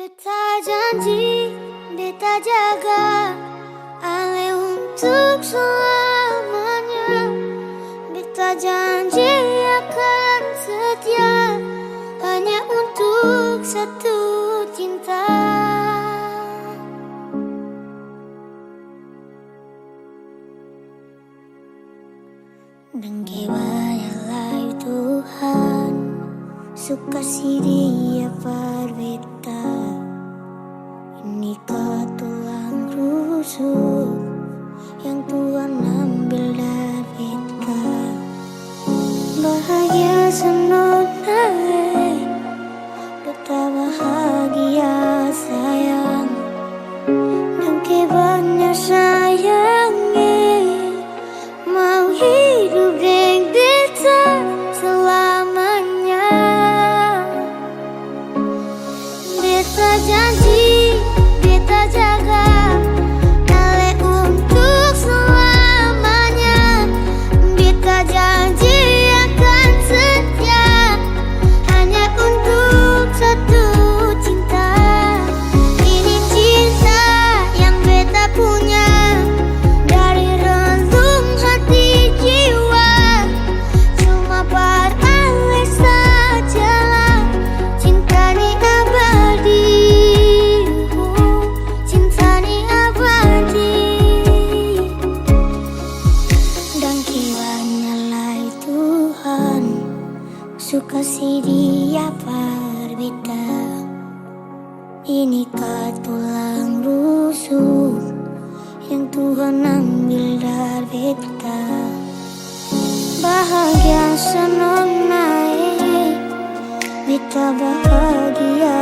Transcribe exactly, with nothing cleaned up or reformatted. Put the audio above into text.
Beta janji, beta jaga ale untuk selamanya. Beta janji akan setia hanya untuk satu cinta. Dangke banya lai Tuhan su kasi Dia par beta. Ini ka tulang rusuk yang Tuhan ambil dari beta. Bahagia sanang nae, beta bahagia sayang. Dangke banya sayang e, mau hidup deng beta selamanya. Beta janji, beta jaga ale untuk selamanya. Beta janji akan setia hanya untuk satu cinta. Ini cinta yang beta punya dari relung hati jiwa. Cuma par ale sajalah cinta ni abadi, cinta ni abadi. Dangke banya lai Tuhan su kasi Dia par beta. Ini ka tulang rusuk yang Tuhan ambil dari beta. Bahagia sanang nae, beta bahagia